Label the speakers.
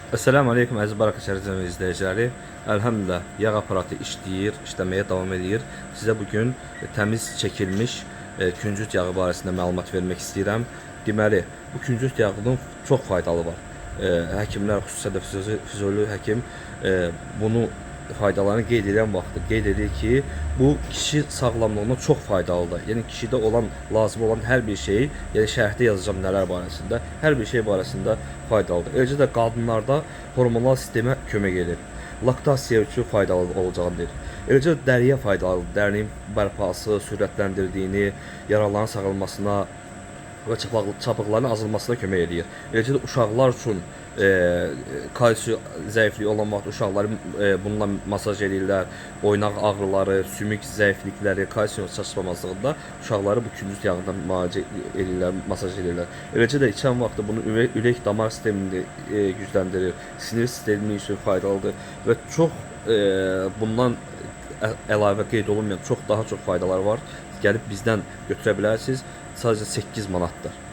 Speaker 1: Esselamu Aleyküm əziz Baraka Şərizən izləyiciləri. Elhamdülillah yağ aparatı işləyir, işləməyə davam edir. Sizə bugün təmiz çəkilmiş küncüt yağı barəsində məlumat vermək istəyirəm. Deməli, bu küncüt yağının çox faydalı var. Həkimlər, xüsusilə də fizioloji həkim bunu faydalarını qeyd edən vaxtı qeyd edir ki, bu kişi sağlamlığına çox faydalıdır. Yəni kişidə olan, lazım olan hər bir şeyi, yəni şərhdə yazacağam nələr barəsində, hər bir şey barəsində faydalıdır. Eləcə də qadınlarda hormonal sistemə kömək edir. Laktasiya üçün faydalı olacağını deyir. Eləcə də dəriyə faydalıdır. Dərinin bərpası, sürətləndirdiyini, yaraların sağalmasına və çapıqların azalmasına kömək eləyir. Eləcə də uşaqlar üçün kalsium zəifliyi olan vaxt uşaqları bununla masaj eləyirlər. Oynaq ağrıları, sümük zəiflikləri, kalsium çatışmamazlığında uşaqları bu küncüt yağından müalicə eləyirlər, masaj eləyirlər. Eləcə də içən vaxtı bunu ürək damar sistemini gücləndirir, sinir sistemi üçün faydalıdır və çox bundan əlavə qeyd olunmayan çox daha çox faydalar var. Gəlib bizdən götürə bilərsiniz. Sadəcə 8 manatdır.